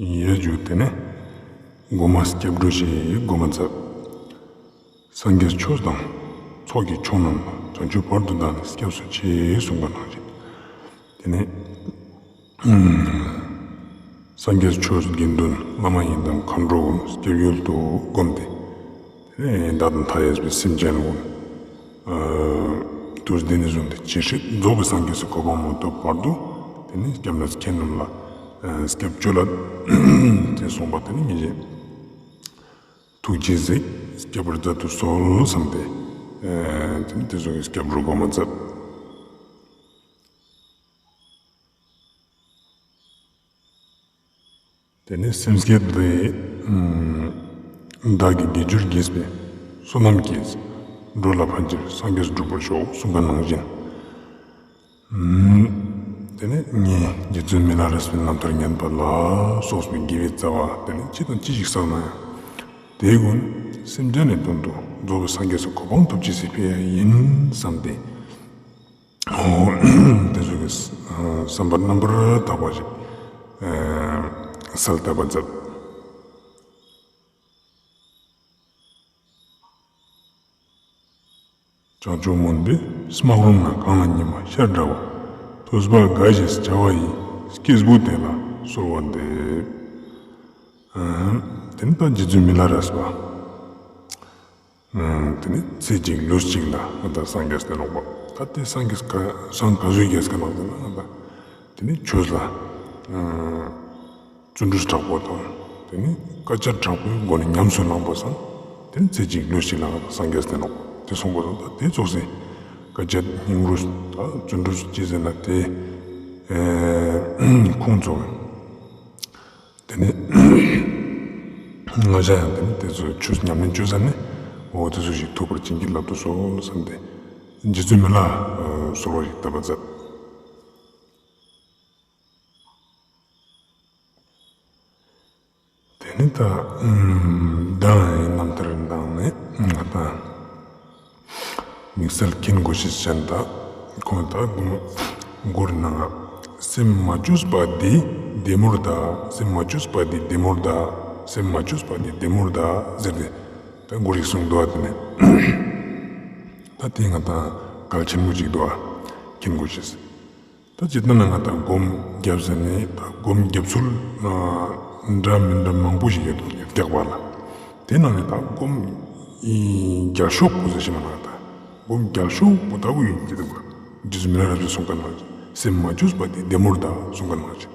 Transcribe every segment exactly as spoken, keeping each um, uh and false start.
ཡ་ཇུ། དེ་ནས་མགོ་མ་སྐྱབས་འགྲོ་ཞེས་མགོ་མ་མཛད། སངས་རྒྱས་ཆོས་དང་ཚོགས་ཀྱི་མཆོག་རྣམས་ལ། བྱང་ཆུབ་བར་དུ་བདག་ནི་སྐྱབས་སུ་མཆི། གསུངས་པ་ནང་བཞིན། དེ་ནས་སངས་རྒྱས་ཆོས་དགེ་འདུན་བླ་མ་ཡི་དམ་མཁའ་འགྲོ་སྐྱབས་ཡུལ་དུ་བསྒོམས་ཏེ། དེ་ནས་བདག་དང་མཐའ་ཡས་པའི་སེམས་ཅན་ཀུན། དུས་འདི་ནས་བཟུང་སྟེ་ཇི་སྲིད་རྫོགས་པའི་སངས་རྒྱས་སི་གོ་འཕང་མ་ཐོབ་བར་དུ། དེ་ནས་སྐྱབས་གནས་ཁྱེད་རྣམས་ལ་སྐྱབས་བཅོལ་ལ། དེ་གསུངས་པ་དེ་ནས་ངེད་ཀྱིས་ཐུགས་རྗེས་གཟིགས་སྐྱབས་པར་མཛད་དུ་གསོལ་བསམས་ཏེ། དེ་ནས་དེ་ཚོ་གི་སྐྱབས་འགྲོ་མགོ་མ་མཛད། དེ་ནས་སེམས་བསྐྱེད་དེ། བདག་གིས་དགེ་སྦྱོར་བགྱིས་པའི་བསོད་ནམས་ཀྱིས། འགྲོ་ལ་ཕན་ཕྱིར་སངས་རྒྱས་འགྲུབ་པར་ཤོག། གསུངས་པ་ནང་བཞིན། དེ་ནས་ངས་རྗེ་བཙུན་མི་ལ་རས་པའི་རྣམ་ཐར་ཉན་པ་ལ་སོགས་པའི་དགེ་བའི་རྩ་བ་དེ་ནས་ཅི་དང་ཅི་ཞིག་བསགས་ན་ཡང་། དེ་ཀུན་སེམས་ཅན་ནི་དོན་དུ་རྫོགས་པའི་སངས་རྒྱས་སི་གོ་འཕང་ཐོབ་ཅེས་སི་ཕི་ཡ་ཡིན་བསམས་ཏེ། འོ། དེ་ཚོ་གི་བསམ་པ་རྣམ་པར་དག་པ་ཞིག་གསལ་བཏབ་པ་མཛད། བྱང་ཆུབ་སྨོན་པའི་སྨག་རུམ་ན། གང་ལ་ཉི་མ་ཤར་འདྲ་བ། ཐོས་པ་དགའ་ཞེས་བྱ་བ་ཡི། སྐྱེས་བུ་དེ་ལ་གསོལ་བ་འདེབས། དེ་ནས་ད་རྗེ་བཙུན་མི་ལ་རས་པ། དེ་ནས་ཚེ་གཅིག་ལུས་གཅིག་ལ་ང་དང་སངས་རྒྱས་ཏེ་ནོག་པ། ད་དེ་སངས་རྒྱས་ག་སངས་ག་ཟུག་རྒྱས་ཀ་ནོག་ཟེར་ན། ང་དང་དེ་ནས་ཆོས་ལ་བརྩོན་འགྲུས་དྲག་པོ་དང་། དེ་ནས་དཀའ་སྤྱད་དྲག་པོའི་སྒོ་ནས་ཉམས་སུ་བླངས་པ་སང་། དེ་ནས་ཚེ་གཅིག་ལུས་གཅིག་ལ་ང་དང་སངས་རྒྱས་ཏེ་ནོག་པ། དེ་གསུངས་པ་སང་ད་དེ་ཙོགས་སེ་དཀའ་སྤྱད་སྙིང་རུས་ད་བརྩོན་འགྲུས་ཅི་ཟེར་ན་དེ་ཁོང་ཚོ། དེ་ནས་ང་ཞ་ཡང་དེ་ནས་དེ་ཚོ་ཆོས་ཉམས་ལེན་བཅོས་ཟ་ནས། འོ་དེ་ཚོ་ཞིག་ཐུབ་པར་བྱིན་གྱིས་བརླབ་ཏུ་གསོལ་བསམས་ཏེ། རྗེ་བཙུན་མི་ལ་གསོལ་བ་ཞིག་བཏབ་པ་མཛད། དེ་ནས་ད་མདང་ཡི་རྣམ་ཐར་ནང་ནས་ང་དང་དམིགས་བསལ་མཁྱེན་དགོས་ཤེས་ཅན་ད་ཁོང་ད་མགུར་ནང་སེམས་མ་བཅོས་པ་འདི་བདེ་མོར་གདའ། སེམས་མ་བཅོས་པ་འདི་བདེ་མོར་གདའ། སེམས་མ་བཅོས་པ་འདི་བདེ་མོར་གདའ་ཟེར་ཏེ་ད་མགུར་ཞིག་གསུངས་འདུག་པ། དེ་ནས་ད་དེ་ང་དང་གལ་ཆེན་མོ་ཅིག་འདུག་པ། མཁྱེན་དགོས་ཤེས། ད་ཅི་ལྟར་ན་ང་དང་སྒོམ་རྒྱབ་ཟེར་ནས་ད་སྒོམ་རྒྱབ་ཚུལ་འདྲ་མི་འདྲ་མང་པོ་ཞིག་ཡོད་ཀྱག་པ་ལ། དེ་ནང་ནས་ད་སྒོམ་རྒྱལ་ཤོས་པོ་ཟེར་ཞིག་མ་ན་ད་སྒོམ་རྒྱལ་ཤོས་པོ་ལྟ་བུ་ཡིན་གྱི་འདུག་པ། རྗེ་བཙུན་མི་ལ་རས་པས་གསུངས་པ་ནང་བཞིན་སེམས་མ་བཅོས་པ་དེ་བདེ་མོར་གདའ་གསུངས་པ་ནང་བཞིན།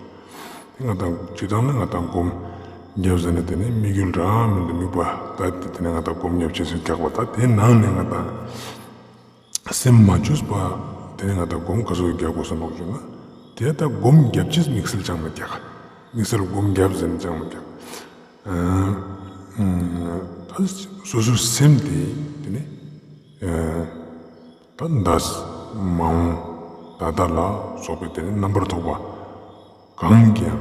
དེ་ང་དང་ཅི་ལྟར་ན་ང་དང་སྒོམ་རྒྱབ་ཟེར་ནས་དེ་ནས་དམིགས་ཡུལ་འདྲ་མི་འདྲ་དམིགས་པ་ད་དེ་དེ་ནས་ང་དང་སྒོམ་རྒྱབ་ཅེས་སུ་རྒྱག་པ། ད་དེ་ནང་ནས་ང་དང་སེམས་མ་བཅོས་པ་དེ་ནས་ང་དང་སྒོམ་ག་ཟུག་རྒྱག་དགོས་སོ་ནོག་ཞུ་ན། དེ་ད་སྒོམ་རྒྱབ་ཅེས་དམིགས་བསལ་ཅང་མི་རྒྱག། དམིགས་བསལ་སྒོམ་རྒྱབ་ཟེར་ནས་ཅང་མི་རྒྱག། ཨ་ད་སོ་སོའི་སེམས་དེ་དེ་ནས་ཨ་ད་འདས་མ་འོངས་ད་ལྟ་ལ་སོགས་པའི་དེ་ནས་རྣམ་པར་ཐོགས་པ་གང་གིས་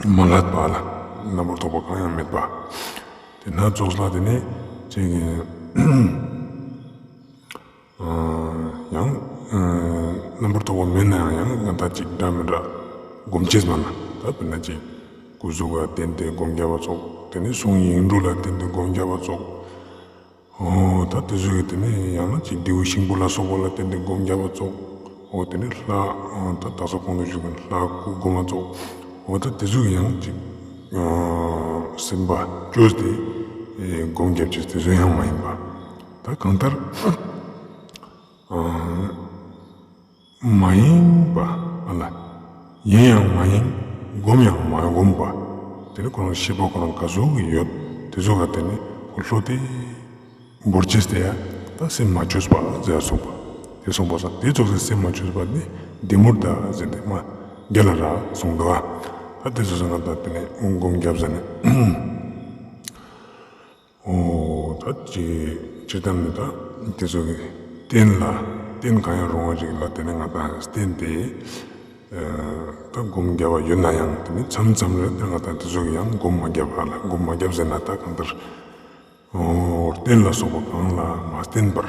ཡང་མ་བསླད་པ་ལ། རྣམ་པར་ཐོགས་པ་གང་ཡང་མེད་པ། དེ་སྣ་ཚོགས་ལ་དེ་ནས་ཅིག་ཡང་རྣམ་པར་ཐོགས་པ་མེད་ན་ཡང་ཡང་ད་ཅིག་འདྲ་མི་འདྲ་སྒོམ་ཅེས་མ་ན། ད་དཔེར་ན་ཅིག་སྐུ་གཟུགས་ལ་བརྟེན་ཏེ་སྒོམ་རྒྱབ་པ་ཙོགས། དེ་ནས་གསུང་ཡིག་འབྲུ་ལ་བརྟེན་ཏེ་སྒོམ་རྒྱབ་པ་ཙོགས། འོ་ད་དེ་ཚོ་གི་དེ་ནས་ཡང་ན་ཅིག་རྡེའུ་ཤིང་བུ་ལ་སོགས་པ་ལ་བརྟེན་ཏེ་སྒོམ་རྒྱབ་པ་ཙོགས། འོ་དེ་ནས་ལྷ་ད་དག་ས་གོང་དུ་ཞུས་པའི་ལྷ་སྐུ་སྒོམ་པ་ཙོགས། འོ་ད་དེ་ཚོ་གི་ཡང་ཅིག་སེམས་པ་བཅོས་ཏེ་སྒོམ་རྒྱབ་ཅེས་དེ་ཚོ་ཡང་མ་ཡིན་པ། ད་གང་ལྟར་མ་ཡེངས་པ་ཨ་ལ། ཡེངས་ཡང་མ་ཡེངས། སྒོམ་ཡང་མ་སྒོམ་པ། དེ་ནི་ཁོ་རང་ཤེས་པ་ཁོ་རང་ག་ཟུག་གི་ཡོད་དེ་ཟུག་ག་དེ་ནི་ཁོ་བློ་གཏད་བོར་ཅེས་དེ་ཡ་ད་སེམས་མ་བཅོས་པ་ཟེར་གསུངས་པ། དེ་གསུངས་པ་སང་དེ་ཙོགས་སེ་སེམས་མ་བཅོས་པ་ནི་བདེ་མོར་གདའ་ཟེར་ཏེ་མ་རྒྱལ་ལ་རག་གསུངས་འདུག་ཨ། ད་དེ་ཙོགས་སེ་ང་ད་དེ་ནི་སྒོམ་རྒྱབ་ཟེར་ནས། འོ་ད་ཅི་ཅི་ལྟར་ནི་ད་དེ་ཚོ་གི་རྟེན་ལ་རྟེན་གང་ཡང་རུང་བ་ཅིག་ལ་དེ་ནི་ང་དང་བརྟེན་ཏེ་ད་སྒོམ་རྒྱབ་པ་ཡོད་ན་ཡང་དེ་ནི་མཚམས་མཚམས་རེ་དེ་ང་དང་དེ་ཚོ་གི་ཡང་སྒོམ་མ་རྒྱབ་པ་ལ། སྒོམ་མ་རྒྱབ་ཟེར་ན་ད་གང་ལྟར་འོ་རྟེན་ལ་སོགས་པ་གང་ལ་མ་བརྟེན་པར་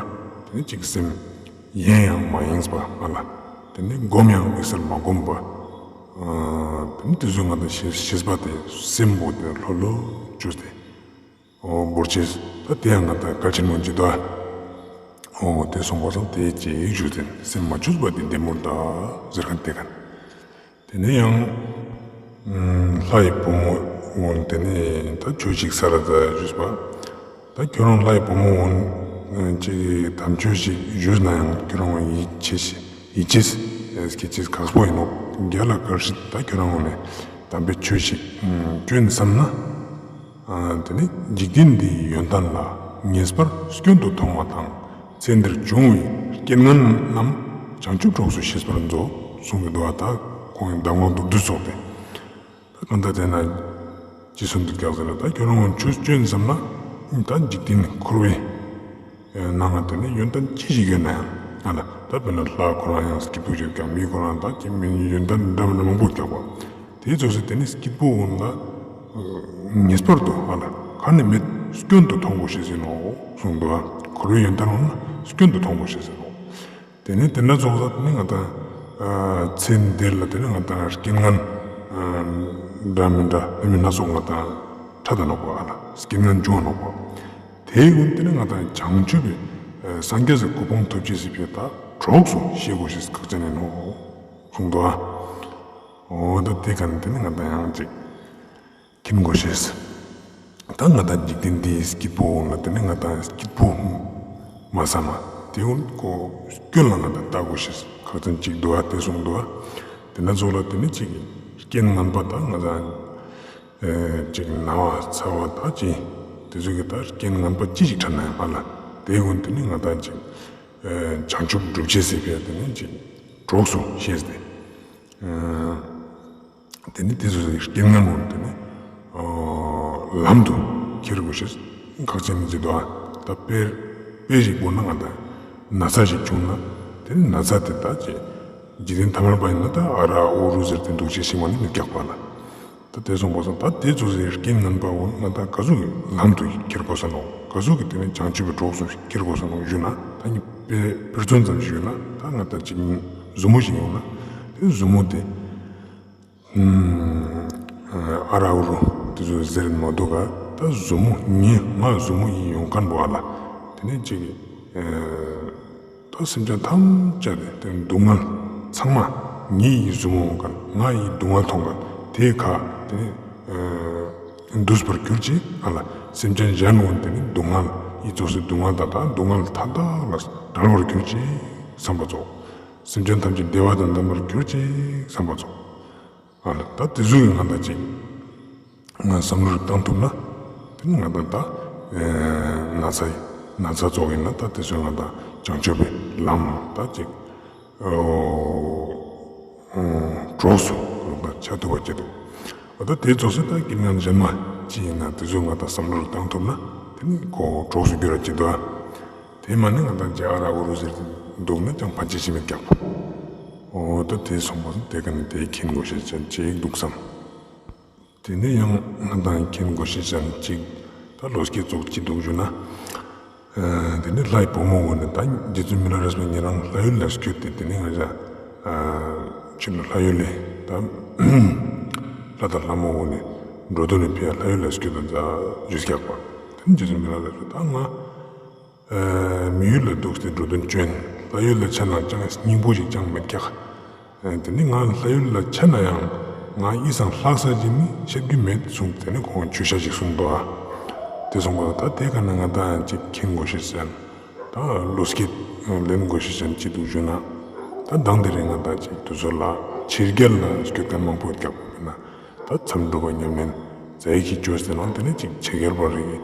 དེ་ནི་ཅིག་སེམས་ཡེངས་ཡང་མ་ཡེངས་པ་ཨ་ལ། དེ་ནི་སྒོམ་ཡང་དམིགས་བསལ་མ་སྒོམ་པ། ཨ་དེ་ནི་དེ་ཚོ་ང་དང་ཤེས་པ་དེ་སེམས་པོ་དེ་ལྷོད་ལྷོད་བཅོས་ཏེ། འོ་འབོར་ཆེས་ད་དེ་ཡང་ང་དང་གལ་ཆེན་མོ་ཅིག་འདུག་ཨ། འོ་དེ་སོང་པ་སང་དེ་ཅིག་ཞུས་ཏེ་སེམས་མ་བཅོས་པ་དེ་བདེ་མོ་འདུག་ཟེར་མཁན་དེ་མཁན། དེ་ནས་ཡང་ལྷ་ཡི་བུ་མོ་འོ་དེ་ནས་ད་ཆོས་ཤིག་ས་ར་ཛ་ཞུས་པ། ད་ཁྱོད་རང་ལྷ་ཡི་བུ་མོ་འོ་ཅིག་དམ་ཆོས་ཤིག་ཞུས་ན་ཡང་ཁྱོད་རང་ཡིད་ཆེས་ཡིད་ཆེས་སྐྱེ་ཅེས་ཁག་པོ་ཡིན་ནོག། རྒྱལ་ལ་དགའ་སྲིད་ད་ཁྱོད་རང་འོ་ནས་དམ་པའི་ཆོས་ཤིག་སྐྱོན་བསམ་ན། ཨ་དེ་ནི་འཇིག་རྟེན་འདིའི་ཡོན་ཏན་ལ་ངེས་པར་སྐྱོན་དུ་མཐོང་བ་དང་། ཚེ་འདིར་བྱུང་བའི་རྐྱེན་ངན་རྣམས་བྱང་ཆུབ་གྲོགས་སུ་ཤེས་པར་མཛོད་གསུང་གི་འདུག་པ། ད་ཁོང་གི་གདམས་ངག་མདོར་བསྡུས་ཙོགས་ཏེ། ད་གང་ལྟར་དེ་ན་ཅི་གསུང་འདུག་ཀྱག་ཟེར་ན། ད་ཁྱོད་རང་ཆོས་སྐྱོན་བསམ་ན་ད་འཇིག་རྟེན་འཁོར་བའི་ནང་ང་དེ་ནི་ཡོན་ཏན་ཅི་ཞིག་ཡོད་ན་ཡང་ཨ་ལ་ད་དཔེར་ན་ལྷ་ཁོ་རང་ཡང་སྐྱིད་པོ་ཡོད་ཀྱག། མི་ཁོ་རང་ད་ཅི་མི་ཡོན་ཏན་འདྲ་མི་འདྲ་མང་པོ་ཀྱག་པ། དེའི་ཚོགས་སུ་དེ་ནི་སྐྱིད་པོ་འོ་ན་ངེས་པར་དུ་ཨ་ལ་ག་ནས་མེད་སྐྱོན་དུ་མཐོང་དགོས་ཤེས་ཡིན་ནོག་གསུངས་འདུག་པ། འཁོར་བའི་ཡོན་ཏན་འོ་ན་སྐྱོན་དུ་མཐོང་དགོས་ཤེས་ཡིན་ནོག། དེ་ནས་དེ་འདྲ་ཚོགས་ལ་དེ་ནི་ང་དང་ཚེ་འདིར་ལ་དེ་ནི་ང་དང་རྐྱེན་ངན་འདྲ་མི་འདྲ་ལེ་མི་སྣ་ཚོགས་ང་དང་འཕྲད་དེ་ནོག་པ། ཨ་ལ་རྐྱེན་ངན་འབྱུང་ནོག་པ། དེའི་ཀུན་དེ་ནི་ང་དང་བྱང་ཆུབ་པའི་སངས་རྒྱས་སི་གོ་འཕང་ཐོབ་ཅེས་སི་ཕིའ་ད་གྲོགས་སུ་ཤེས་དགོས་ཤེས་ཁག་ཅན་ཡིན་ནོག་གསུངས་འདུག་པ། འོ་ད་དེ་ག་ནི་དེ་ནི་ང་དང་ཡང་ཅིག་མཁྱེན་དགོས་ཤེས། ད་ང་དང་འཇིག་རྟེན་འདིའི་སྐྱིད་པོ་འོ་ན་དེ་ནི་ང་དང་སྐྱིད་པོ་མ་བསམ་པ་དེ་འོ་ཁོ་སྐྱོན་ལ་ང་དང་ལྟ་དགོས་ཤེས་ཁག་ཅན་ཅིག་འདུག་པ། དེ་གསུངས་འདུག་པ། དེ་ན་ཚོགས་ལ་དེ་ནི་ཅིག་རྐྱེན་ངན་པ་ད་ང་དང་ཅིག་ན་བ་ཚ་བ་ད་ཅི་དེ་ཚོ་གི་ད་རྐྱེན་ངན་པ་ཅི་ཞིག་འཕྲད་ན་ཡང་ཨ་ལ་དེ་ཀུན་དེ་ནི་ང་དང་ཅིག་བྱང་ཆུབ་སྒྲུབ་ཅེས་སི་ཕིའ་དེ་ནི་ཅིག་གྲོགས་སུ་ཤེས་ཏེ། དེ་ནི་དེ་ཚོ་རྐྱེན་ངན་ཀུན་དེ་ནི་ལམ་དུ་ཁྱེར་དགོས་ཤེས་ཁག་ཅན་ཡིན་ཅེས་འདུག་པ། ད་དཔེ་དཔེ་ཞིག་བོར་ན་ང་དང་ན་ཚ་ཞིག་བྱུང་ན་དེ་ནི་ན་ཚ་དེ་ད་ཅི་འཇིག་རྟེན་ཐ་མལ་པ་ཡིན་ན་ད་ཨ་ར་ཨུ་རུ་ཟེར་ཏེ་འདུག་ཅེས་ཤིག་མ་ནི་མི་ཀྱག་པ་ལ། ད་དེ་སོང་པ་སང་ད་དེ་ཚོ་ཟེར་རྐྱེན་ངན་པ་འོ་ང་དང་ག་ཟུག་གི་ལམ་དུ་ཁྱེར་དགོས་ས་ནོག། ག་ཟུག་གི་དེ་ནི་བྱང་ཆུབ་པའི་གྲོགས་སུ་ཁྱེར་དགོས་ས་ནོག་ཞུ་ན། ད་ནི་དཔེ་དཔེར་མཚོན་ཙམ་ཞིག་ཞུ་ན་ད་ང་དང་ཅིག་མཛུབ་མོ་ཞིག་ཡོང་ན་དེ་མཛུབ་མོ་དེ་ཨ་ར་ཨུ་རུ་དེ་ཚོ་ཟེར་མ་འདུག་ག། ད་མཛུབ་མོ་ངའི་ང་མཛུབ་མོ་ཡིན་ཡོང་མཁན་པོ་ཨ་ལ་དེ་ནི་ཅིག་ད་སེམས་ཅན་ཐམས་ཅད་དེ་སྡུག་བསྔལ་ཚང་མ་ངའི་ཡི་མཛུབ་མོ་འོང་མཁན་ང་ཡི་སྡུག་བསྔལ་མཐོང་མཁན་དེ་ཁ་དེ་ནི་འདུས་པར་གྱུར་ཅིག་ཨ་ལ། སེམས་ཅན་གཞན་ཀུན་དེ་ནི་སྡུག་བསྔལ་ཡི་ཚོགས་སུ་སྡུག་བསྔལ་དང་ད་སྡུག་བསྔལ་མཐའ་དག་ལས་བྲལ་བར་གྱུར་ཅིག་བསམ་པ་ཙོགས། སེམས་ཅན་ཐམས་ཅད་བདེ་བ་དང་ལྡན་པར་གྱུར་ཅིག་བསམ་པ་ཙོགས། ཨ་ལ་ད་དེ་ཚོ་གི་ང་དང་ཅིག་ང་བསམ་བློ་བཏང་ཐུབ་ན་དེ་ནི་ང་དང་ད་ན་ཚ་ན་ཚ་ཙོགས་ཡིན་ན་ད་དེ་ཚོ་ང་དང་བྱང་ཆུབ་པའི་ལམ་ད་ཅིག་གྲོགས་སུ་ཆ་ཐུབ་པ་ཅིག་འདུག། འོ་ད་དེ་ཚོགས་སུ་ད་རྐྱེན་ངན་གཞན་མ་ཅི་ཡིན་ན་དེ་ཚོ་ང་དང་བསམ་བློ་བཏང་ཐུབ་ན་དེ་ནི་ཁོ་གྲོགས་སུ་འགྱུར་བ་ཅིག་འདུག། དེ་མ་ནི་ང་དང་ཅིག་ཨ་ར་ཨུ་རུ་ཟེར་འདུག་ན་ཅང་ཕན་ཆེ་ཞིག་མེད་ཀྱག་པ། འོ་ད་དེ་སོང་པ་སང་དེ་ཀ་ནི་དེ་མཁྱེན་དགོས་ཤེས་ཅན་ཅིག་འདུག་བསམ། དེ་ནས་ཡང་ང་དང་མཁྱེན་དགོས་ཤེས་ཅན་ཅིག་ད་བློ་སྐྱེད་ཙོགས་ཅི་འདུག་ཞུ་ན། དེ་ནས་ལྷའི་བུ་མོ་ཀུན་ནི་ད་རྗེ་བཙུན་མི་ལ་རས་པ་ཉེ་རང་ལྷ་ཡུལ་ལ་སྐྱོད་དེ་དེ་ནས་ང་ཅག་ཕྱི་ལོ་ལྷ་ཡུལ་ལས་ད་ལྷ་དང་ལྷ་མོ་ཀུན་ནི་འགྲོ་དོན་ནི་ཕི་ཡ་ལྷ་ཡུལ་ལ་སྐྱོད་དེ་འདུག་ཀྱག་པ། དེ་ནས་རྗེ་བཙུན་མི་ལ་རས་པས་ད་ང་མི་ཡུལ་ལ་འདུག་སྟེ་འགྲོ་དོན་བཅོན། ལྷ་ཡུལ་ལ་ཆ་ན་ཅང་སྙིང་པོ་ཞིག་ཅང་མེད་ཀྱག། དེ་ནི་ང་ལྷ་ཡུལ་ལ་ཆ་ན་ཡང་ང་ཡི་སང་ལྷག་ས་ཅིག་ནི་ཤེས་རྒྱུ་མེད་གསུངས། དེ་ནི་ཁོང་ཆོས་ཤ་ཞིག་གསུངས་འདུག་ཨ། དེ་སོང་པ་ད་དེ་ཀ་ནི་ང་དང་ཅིག་མཁྱེན་དགོས་ཤེས་ཅན་ད་བློ་སྐྱེད་ལེན་དགོས་ཤེས་ཅན་ཅི་འདུག་ཞུ་ན། ད་མདང་དེ་རིང་ང་དང་ཅིག་དུས་ཚོད་ལ་ཕྱི་རྒྱལ་ལ་སྐྱོད་མཁན་མང་པོ་ཡོད་ཀྱག་པ་ན། ད་མཚམས་སྒྲུབ་པ་ཉམས་ལེན་མཛད་ཀྱི་བཅོས་ཟེར་ནང་དེ་ནི་ཅིག་ཕྱི་རྒྱལ་པ་རིགས་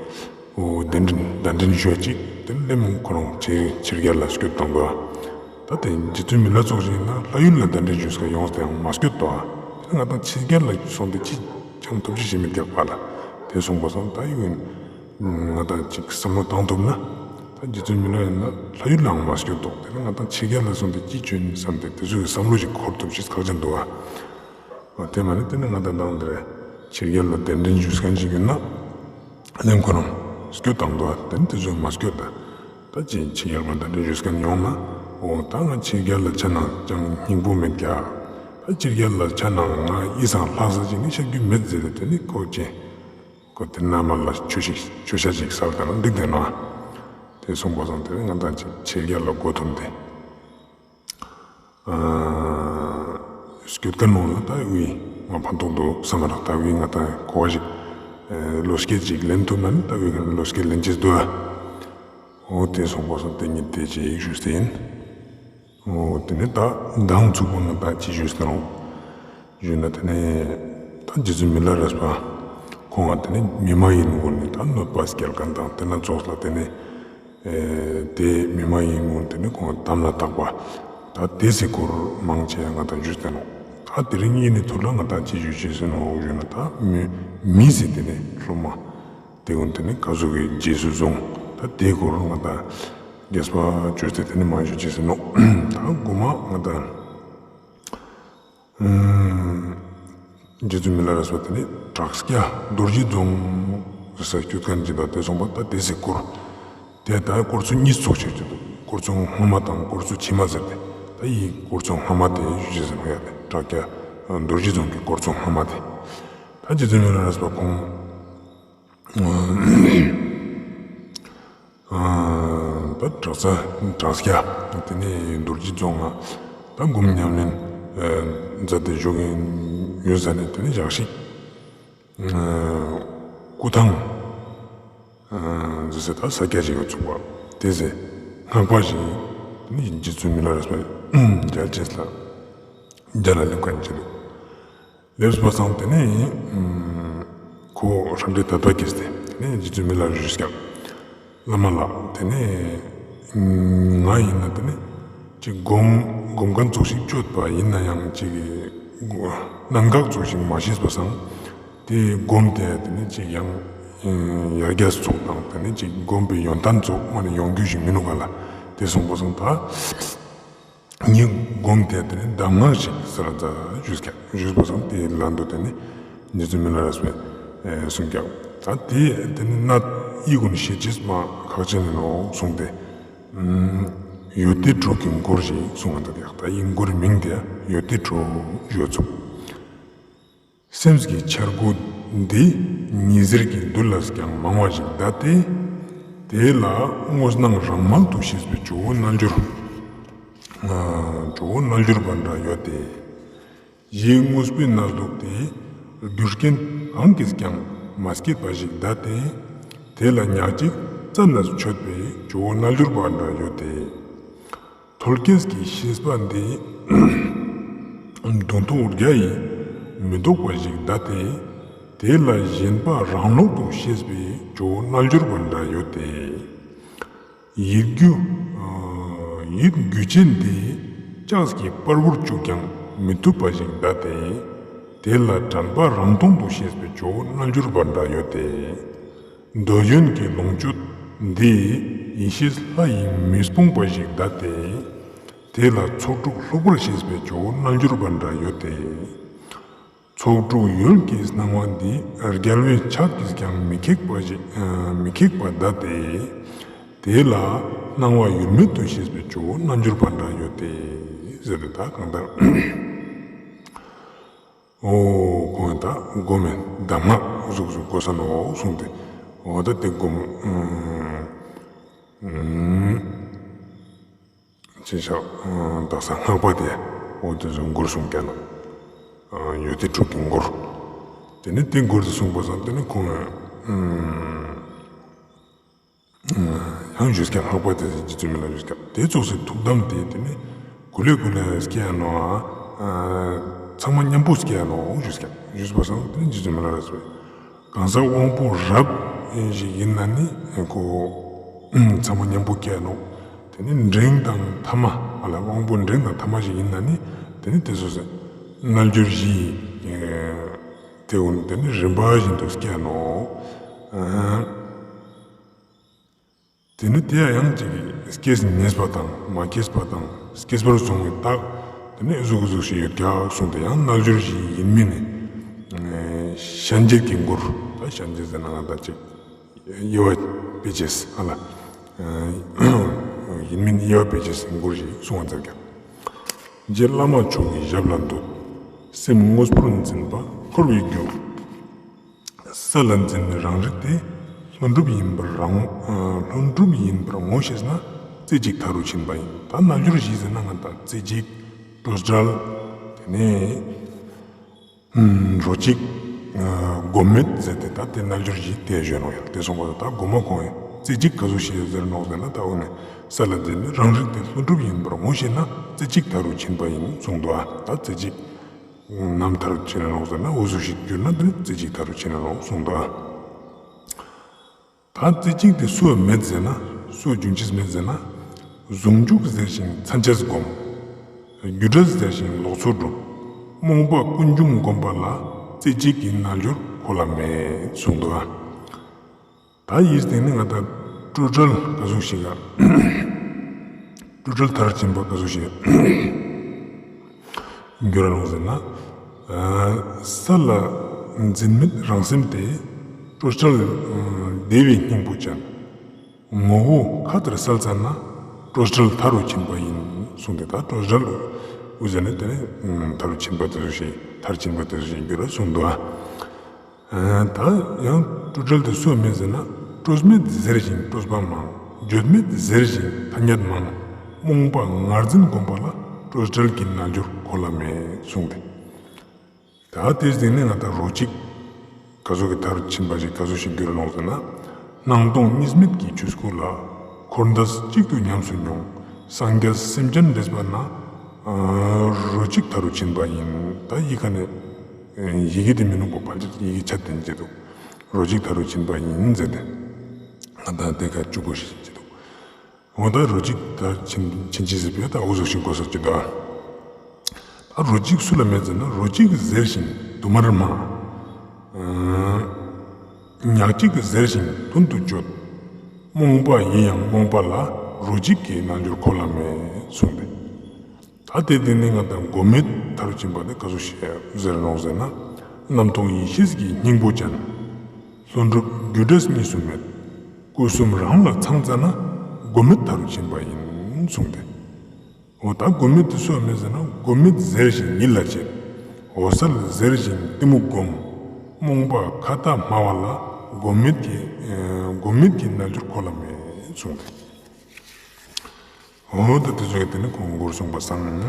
འོ་གདན་འདྲེན་གདན་འདྲེན་ཞུ་ཅིག་དེ་ནི་ལེ་མོ་ཁོ་རང་ཕྱི་ཕྱི་རྒྱལ་ལ་སྐྱོད་བཏང་དགོས། ད་དེ་རྗེ་བཙུན་མི་ལ་ཙོགས་ཤིག་ཡིན་ན་ལྷ་ཡུལ་ལ་གདན་འདྲེན་ཞུས་ཀ་ཡོངས་ཏེ་ཡང་མ་སྐྱོད་དོ། དེ་ནི་ང་དང་ཕྱི་རྒྱལ་ལ་སོང་སྟེ་ཅི་ཅང་ཐོབ་ཅི་ཞིག་མི་རྒྱག་པ་ལ། དེ་སོང་པ་སང་ད་ཡིན་ང་དང་ཅིག་བསམ་བློ་བཏང་ཐུབ་ན་ད་རྗེ་བཙུན་མི་ལ་ཡིན་ན་ལྷ་ཡུལ་ལའང་མ་སྐྱོད་དོ། དེ་ནི་ང་དང་ཕྱི་རྒྱལ་ལ་སོང་སྟེ་ཅི་བཅོ་ཡིན་བསམ་སྟེ་དེ་ཚོ་གི་བསམ་བློ་ཞིག་འཁོར་ཐུབ་ཅེས་ཁག་ཅན་འདུག་ཨ། དེ་མ་ནི་དེ་ནི་ང་དང་མདང་དེ་རེ་ཕྱི་རྒྱལ་ལ་གདན་འདྲེན་ཞུས་མཁན་ཞིག་ཡིན་ན་ལེ་མོ་ཁོ་རང་སྐྱོད་བཏང་དོ། དེ་ནི་དེ་ཚོ་མ་སྐྱོད་ད། ད་ཅི་ཕྱི་རྒྱལ་ལ་གདན་འདྲེན་ཞུས་མཁན་ཡོང་ན་འོ་ད་ང་ཕྱི་རྒྱལ་ལ་ཆ་ན་ཅང་སྙིང་པོ་མེད་ཀྱག། ད་ཕྱི་རྒྱལ་ལ་ཆ་ནང་ང་ཡི་སང་ལྷག་ས་ཅིག་ནི་ཤད་རྒྱུ་མེད་ཟེར་ཏེ་ནི་ཁོ་ཅེ། ཁོ་དེ་ན་མ་ལ་ཆོས་ཤིག་ཆོས་ཤད་ཅིག་སལ་ཏེ་ན་འགྲིག་དེ་ནོག། དེ་སོང་པ་སང་དེ་ང་དང་ཅིག་ཕྱི་རྒྱལ་ལ་མགོ་འཐོམས་ཏེ། སྐྱོད་ཁན་ནང་ལ་ད་འི་ང་ཕན་ཐོགས་འདུག་བསམ་མ་རག། ད་འི་ང་དང་གོ་བ་ཞིག་ལོ་སྐད་ཅིག་ལེན་ཐུབ་ན་ནི་ད་འི་ང་ལོ་སྐད་ལེན་ཅེས་འདུག་ཨ། འོ་དེ་སོང་པ་སང་དེ་ཉིད་དེ་ཅིག་ཞུས་ཏེ་ཡིན། འོ་དེ་ནི་ད་མདང་ཚུགས་པ་ང་དང་ཅི་ཞུས་ཏེ་རུང་ཞུས་ན་དེ་ནི་ད་རྗེ་བཙུན་མི་ལ་རས་པ་ཁོང་ང་དེ་ནི་མི་མ་ཡིན་ཀུན་ནི་ད་གནོད་པ་སྐྱེལ་ཁན་དང་དེ་ན་ཙོགས་ལ་དེ་ནི། དེ་མི་མ་ཡིན་ཀུན་དེ་ནི་ཁོང་དམ་ལ་བཏགས་པ། ད་དེ་སི་སྐོར་མང་ཆེ་ང་དང་ཞུས་ཏེ་ནོག། ད་དེ་རིང་ཡིན་ནི་ཐུར་ལ་ང་དང་ཅི་ཞུ་ཅེས་ནོག་ཞུ་ན་ད་མི་མི་སི་དེ་ནི་སློབ་མ་དེ་ཀུན་དེ་ནི་ག་ཟུག་གི་རྗེས་སུ་བཟུང་། ད་དེ་སྐོར་ང་དང་རྒྱས་པ་ཅོས་ཏེ་དེ་ནི་མ་ཞུ་ཅེས་ནོག། ད་གོ་མ་ང་དང་རྗེ་བཙུན་མི་ལ་རས་པ་དེ་ནི་བྲག་སྐྱ་རྡོ་རྗེ་རྫོང་ཟེར་ས་སྐྱོད་ཁན་ཅིག་དང་དེ་སོང་པ་ད་དེ་སི་སྐོར། དེ་ད་སྐོར་ཚོ་གཉིས་ཚོགས་ཤིག་ཅིག་འདུག། སྐོར་ཚོ་སྔོན་མ་དང་སྐོར་ཚོ་ཕྱི་མ་ཟེར་ཏེ། ད་འི་སྐོར་ཚོ་སྔོན་མ་དེ་ཞུ་ཅེས་ཟེར་ནོག་ཡ། དེ་བྲག་སྐྱ་རྡོ་རྗེ་རྫོང་གི་སྐོར་ཚོ་སྔོན་མ་དེ། ད་རྗེ་བཙུན་མི་ལ་རས་པ་ཁོང་ད་བྲག་ས་བྲག་སྐྱ་དེ་ནི་རྡོ་རྗེ་རྫོང་ང་ད་སྒོམ་ཉམས་ལེན་མཛད་དེ་བཞུགས་ཡོད་ས་ནི་དེ་ནི་ཞག་ཞིག་སྐུ་ཐང་ཟེར་ས་ད་ས་སྐྱ་ཞིག་ཡོད་ཚུགས་པ་དེ་ཟེར་སྔགས་པ་ཞིག་དེ་ནི་རྗེ་བཙུན་མི་ལ་རས་པ་མཇལ་ཅེས་ལ་མཇལ་ལ་སླེབས་ཁན་ཅིག་འདུག། སླེབས་པ་སང་དེ་ནས་ཁོ་ཧྲ་འདྲེ་ད་ལྟ་སྐྱེས་ཏེ་དེ་ནས་རྗེ་བཙུན་མི་ལ་རས་ཞུས་ཀྱང་། བླ་མ་ལགས་དེ་ནས་ང་ཡིན་ན་དེ་ནས་ཅིག་སྒོམ་སྒོམ་ཁན་ཙོགས་ཤིག་ཅོས་པ་ཡིན་ན་ཡང་ཅིག་གནད་འགག་ཙོགས་ཤིག་མ་ཤེས་པ་སང་དེ་སྒོམ་དེ་དེ་ནས་ཅིག་ཡང་ཡར་རྒྱས་ཙོགས་དང་དེ་ནས་ཅིག་སྒོམ་པའི་ཡོན་ཏན་ཙོགས་མ་ནས་ཡོང་རྒྱུ་ཞིག་མི་ནུག་ག་ལ་དེ་སོང་པ་སང་ད། ངའི་སྒོམ་དེ་དེ་ནི་གདམས་ངག་ཅིག་སལ་ཛད་ཞུས་ཀྱང་ཞུས་པ་སང་དེ་ལན་དུ་དེ་ནི་རྗེ་བཙུན་མི་ལ་རས་པས་གསུངས་ཀྱང་ད་དེ་དེ་ནི་གནད་འི་ཀུན་ཤེས་ཅེས་མ་ཁག་ཅན་ནོག་གསུངས་ཏེ། ཡོན་ཏན་དྲུག་གི་མགུར་ཞིག་གསུངས་པ་འདུག་ཡག་ད་འི་མགུར་མིང་དེ་ཡོན་ཏན་དྲུག་ཡོད་ཚུགས། སེམས་ཀྱི་འཆར་སྒོ་འདི་ཉི་ཟེར་གྱི་རྡུལ་ལས་ཀྱང་མང་བ་ཞིག་གདའ་སྟེ། དེ་ལ་དངོས་སྣང་རང་མལ་དུ་ཤེས་པའི་ཇོ་བོ་རྣལ་འབྱོར། ཨ་ཇོ་བོ་རྣལ་འབྱོར་པ་འདྲ་ཡོད་དེ། གཞི་དངོས་པོའི་གནས་ལུགས་དེ་རྒྱུ་རྐྱེན་གང་གིས་ཀྱང་མ་སྐྱེས་པ་ཞིག་གདའ་སྟེ། དེ་ལ་ཉག་གཅིག་རྩད་ནས་ཆོད་པའི་ཇོ་བོ་རྣལ་འབྱོར་པ་འདྲ་ཡོད་དེ། ཐོལ་སྐྱེས་ཀྱི་ཤེས་པ་འདི་དུང་ཐོག་བརྒྱ་ཡིས་མི་ལྡོག་པ་ཞིག་གདའ་སྟེ། དེ་ལ་ཞེན་པ་རང་ལོག་ཏུ་ཤེས་པའི་ཇོ་བོ་རྣལ་འབྱོར་པ་འདྲ་ཡོད་དེ། ཡིད་རྒྱུ་ཡིད་རྒྱུ་ཅན་འདི་ལྕགས་ཀྱི་པར་བུར་བཅུག་ཀྱང་མི་ཐུབ་པ་ཞིག་གདའ་སྟེ། དེ་ལ་དྲན་པ་རང་སྟོང་དུ་ཤེས་པའི་ཇོ་བོ་རྣལ་འབྱོར་པ་འདྲ་ཡོད་དེ། འདོད་ཡོན་གྱི་ལོངས་སྤྱོད་འདི་ཡེ་ཤེས་ལྷ་ཡིས་མི་སྤོང་བ་ཞིག་གདའ་སྟེ། དེ་ལ་ཚོགས་དྲུག་ལྷུག་པར་ཤེས་པའི་ཇོ་བོ་རྣལ་འབྱོར་པ་འདྲ་ཡོད་དེ། ཚོགས་དྲུག་ཡུལ་གྱི་སྣང་བ་འདི་རྒྱལ་བའི་ཕྱག་གིས་ཀྱང་མི་ཁེགས་པ་ཞིག་མི་ཁེགས་པ་གདའ་སྟེ། དེ་ལ་སྣང་བ་ཡུལ་མེད་དུ་ཤེས་པའི་ཇོ་བོ་རྣལ་འབྱོར་པ་འདྲ་ཡོད་དེ། ཟེར་ཏེ་ད་གང་ལྟར། འོ་ཁོང་ད་སྒོམ་མེད་གདམས་ངག་ཟུག་ཟུག་གོ་ས་ནོག་གསུངས་ཏེ། འོ་ད་དེ་སྒོམ་ཅི་ཤག་དག་ས་སྔགས་པ་དེ་འོ་དེ་ཟུག་མགུར་གསུངས་ཀྱང་ན་ཡོན་ཏན་དྲུག་གི་མགུར། དེ་ནི་དེ་མགུར་དེ་གསུངས་པ་སང་དེ་ནི་ཁོང་ཡང་ཞུས་ཀྱང་སྔགས་པ་དེ་རྗེ་བཙུན་མི་ལ་ཞུས་ཀྱང་དེ་ཙོགས་སི་ཐུགས་དམ་དེ་དེ་ནི་གུ་ལེ་གུ་ལེ་སྐྱེ་ཡ་ནོག། ཚང་མ་མཉམ་པོ་སྐྱེ་ཡ་ནོག་ཞུས་ཀྱང་ཞུས་པ་སང་དེ་ནི་རྗེ་བཙུན་མི་ལ་རས་པས་གང་ཟག་དབང་པོ་རབ་ཞིག་ཡིན་ན་ནི་ཁོ་ཚང་མ་མཉམ་པོ་སྐྱེ་ཡ་ནོག། དེ་ནི་འབྲིང་དང་ཐ་མ་ཨ་ལ་དབང་པོ་འབྲིང་དང་ཐ་མ་ཞིག་ཡིན་ན་ནི་དེ་ནི་དེ་ཙོགས་སི་རྣལ་འབྱོར་བཞི་དེ་འུན་དེ་ནི་རིམ་པ་བཞིན་དུ་སྐྱེ་ཡ་ནོག། དེ་ནི་དེ་ཡང་ཅིག་སྐྱེས་ནས་པ་དང་མ་སྐྱེས་པ་དང་སྐྱེས་པར་སོང་བའི་རྟགས་དེ་ནི་ཟུག་ཟུག་ཞིག་ཡོད་ཀྱག་གསུངས་ཏེ་ཡང་རྣལ་འབྱོར་བཞི་ཡིན་མིན་ནི་ཤན་འབྱེད་ཀྱི་མགུར། ད་ཤན་འབྱེད་ཟེར་ན་ང་ད་ཅིག་དབྱེ་བ་ཕྱེ་ཅེས་ཨ་ལ་ཡིན་མིན་དབྱེ་བ་ཕྱེ་ཅེས་མགུར་ཞིག་གསུང་བ་མཛད་ཀྱག། རྗེ་བླ་མ་མཆོག་གི་ཞབས་ལ་འདུད། སེམས་དངོས་པོར་འཛིན་པ་འཁོར་བའི་རྒྱུ། ས་ལ་འཛིན་རང་རིག་དེ། ལྷུན་གྲུབ་ཡིན་པར་རང་ལྷུན་གྲུབ་ཡིན་པར་ངོ་ཤེས་ན། རྩེ་གཅིག་མཐའ་རུ་ཕྱིན་པ་ཡིན། ད་རྣལ་འབྱོར་བཞི་ཟེར་ན་ང་ད་རྩེ་གཅིག་སྤྲོས་བྲལ། དེ་ནས་རོ་གཅིག་སྒོམ་མེད་ཟེར་ཏེ་ད་དེ་རྣལ་འབྱོར་བཞི་དེ་ཞུ་ནོག་ཡ། དེ་སོང་པ་ད་གོ་མ་གོང་ཡ་རྩེ་གཅིག་ག་ཟུག་ཤེས་ཟེར་ནོག་ཟེར་ན། ད་འོ་ནས་ས་ལ་འཛིན་རང་རིག་དེ་ལྷུན་གྲུབ་ཡིན་པར་ངོ་ཤེས་ན། རྩེ་གཅིག་མཐའ་རུ་ཕྱིན་པ་ཡིན་གསུངས་འདུག་ཨ། ད་རྩེ་གཅིག་ནམ་མཐའ་རུ་ཕྱིན་ནོག་ཟེར་ན། འོ་ཟུག་ཤིག་གྱུར་ན་དེ་ནི་རྩེ་གཅིག་མཐའ་རུ་ཕྱིན་ནོག་གསུངས་འདུག་ཨ། ད་རྩེ་གཅིག་དེ་སུ་མེད་ཟེར་ན། སུ་རྒྱུན་ཆད་མེད་ཟེར་ན། ཟུང་འཇུག་ཟེར་ཞིང་མཚན་ཆད་སྒོམ། རྒྱུ་འབྲས་ཟེར་ཞིང་ལོག་འཚོ་སྒྲུབ། རྨོངས་པ་ཀུན་འབྱུང་སྒོམ་པ་ལ། རྩེ་གཅིག་གི་རྣལ་འབྱོར་ཁོ་ལ་མེད་གསུངས་འདུག་ཨ། ད་འི་སྟེང་ནས་ང་ད་སྤྲོས་བྲལ་ག་ཟུག་ཤིག་ག་སྤྲོས་བྲལ་མཐར་ཕྱིན་པ་ག་ཟུག་ཤིག་ག་འགྱུར་ར་ནོག་ཟེར་ན། ས་ལ་འཛིན་མེད་རང་སེམས་དེ། སྤྲོས་བྲལ་བདེ་བའི་སྙིང་པོ་ཅན། ངོ་བོ་མཁའ་ལྟར་གསལ་ཙ་ན། སྤྲོས་བྲལ་མཐའ་རུ་ཕྱིན་པ་ཡིན་གསུངས་ཏེ། ད་སྤྲོས་བྲལ་འུ་ཟེར་ནས་དེ་ནས་མཐར་ཕྱིན་པ་དེ་ཟུག་ཤིག་མཐར་ཕྱིན་པ་དེ་ཟུག་ཤིག་འགྱུར་ར་གསུངས་འདུག་ཨ། ད་ཡང་སྤྲོས་བྲལ་དེ་སུ་མེད་ཟེར་ན། སྤྲོས་མེད་ཟེར་ཞིང་སྤྲོས་པ་མང་། བརྗོད་མེད་ཟེར་ཞིང་ཐ་སྙད་མང་། རྨོངས་པ་ངར་འཛིན་སྒོམ་པ་ལ། སྤྲོས་བྲལ་གྱི་རྣལ་འབྱོར་ཁོ་ལ་མེད་གསུངས་ཏེ། ད་དེའི་སྟེང་ནས་ང་ད་རོ་གཅིག་ག་ཟུག་གི་མཐར་ཕྱིན་པ་ཞིག་ག་ཟུག་ཤིག་འགྱུར་ནོག་ཟེར་ན། སྣང་སྟོང་གཉིས་མེད་ཀྱི་ཆོས་སྐུ་ལ། འཁོར་འདས་གཅིག་ཏུ་ཉམས་སུ་མྱོང་། སངས་རྒྱས་སེམས་ཅན་འདྲེས་པ་ན། རོ་གཅིག་མཐའ་རུ་ཕྱིན་པ་ཡིན། ད་འི་ཀ་ནས་ཡི་གེ་དེ་མི་ནུག་པ། ཕལ་ཆེར་ཡི་གེ་ཆ་དེ་ནས་ཅི་འདུག་རོ་གཅིག་མཐའ་རུ་ཕྱིན་པ་ཡིན་ཟེར་ཏེ། ང་ད་དེ་ཀ་བཅུ་པོ་ཞིག་ཅི་འདུག་འོ་ད་རོ་གཅིག་མཐར་ཕྱིན་ཕྱིན་ཅི་ཟེར་བའི་ད་འོ་ཟུག་ཤིག་གོ་ས་ཅི་འདུག་ད་རོ་གཅིག་སུ་ལ་མེད་ཟེར་ན། རོ་གཅིག་ཟེར་ཞིང་དུ་མར་སྨྲ། ཉག་གཅིག་ཟེར་ཞིང་མདུན་དུ་བརྗོད། རྨོངས་པ་ཡིན་ཡང་རྨོངས་པ་ལ། རོ་གཅིག་གི་རྣལ་འབྱོར་ཁོ་ལ་མེད་གསུངས་ཏེ། ད་དེ་དེ་ནི་ང་ད་སྒོམ་མེད་མཐར་ཕྱིན་པ་དེ་ག་ཟུག་ཤིག་ཟེར་ནོག་ཟེར་ན། རྣམ་རྟོག་ཡེ་ཤེས་ཀྱི་སྙིང་པོ་ཅན། ལྷུན་གྲུབ་རྒྱུ་འབྲས་གཉིས་སུ་མེད། སྐུ་གསུམ་རང་ལ་ཚང་ཙ་ན། སྒོམ་མེད་མཐར་ཕྱིན་པ་ཡིན་གསུངས་ཏེ། འོ་ད་སྒོམ་མེད་དེ་སུ་མེད་ཟེར་ན། སྒོམ་མེད་ཟེར་ཞིང་ཡིད་ལ་བྱེད། འོད་གསལ་ཟེར་ཞིང་གཏི་མུག་སྒོམ། རྨོངས་པ་ཁ་ཏ་སྨྲ་བ་ལ། སྒོམ་མེད་ཀྱི་སྒོམ་མེད་ཀྱི་རྣལ་འབྱོར་ཁོ་ལ་མེད་གསུངས་ཏེ། འོ་ད་དེ་ཚོ་ཡ་དེ་ནི་ཁོང་མགོར་གསུངས་པ་སང་།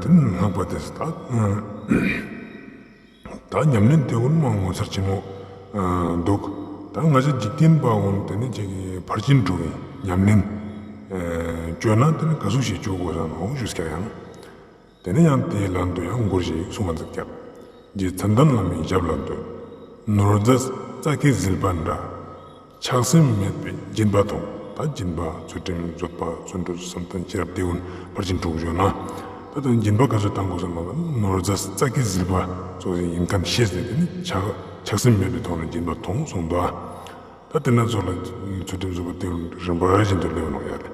དེ་ནི་སྔགས་པ་དེ་ད་ད་ཉམས་ལེན་དེ་ཀུན་མ་ངོ་མཚར་ཆེན་མོ་འདུག་ད་ང་ཅག་འཇིག་རྟེན་པ་ཀུན་དེ་ནི་ཅིག་ཕར་ཕྱིན་དྲུག་གི་ཉམས་ལེན་བཅོས་ན་དེ་ནི་ག་ཟུག་ཞིག་བཅོ་དགོས་ས་ནོག་ཞུས་ཀྱང་ཡང་། དེ་ནས་ཡང་དེའི་ལན་དུ་ཡང་མགུར་ཞིག་གསུངས་པ་འདུག་ཀྱང་། རྗེ་ཙན་དན་བླ་མའི་ཞབས་ལ་འདུད། ནོར་རྫས་རྩྭ་ཁའི་ཟིལ་པ་འདྲ། ཆགས་སེམས་མེད་པའི་སྦྱིན་པ་ཐོང་། ད་སྦྱིན་པ་ཚུལ་ཁྲིམས་བཟོད་པ་བརྩོན་འགྲུས་བསམ་གཏན་ཤེས་རབ་དེ་ཀུན་ཕར་ཕྱིན་དྲུག་བརྗོད་ན། ད་ལྟ་སྦྱིན་པ་ག་ཚོད་བཏང་དགོས་ས་མ་ནོར་རྫས་རྩྭ་ཁའི་ཟིལ་པ་ཙོགས་ཡིན་མཁན་ཤེས་ཏེ་དེ་ནི་ཆགས་ཆགས་སེམས་མེད་པའི་ཐོག་ནས་སྦྱིན་པ་ཐོང་གསུངས་འདུག་ད་དེ་ན་ཚོ་ལ་ཚུལ་ཁྲིམས་བཟོད་པ་དེ་ཀུན་རིམ་པ་བཞིན་དུ་སླེབས་ནོག་ཡ་ལེ།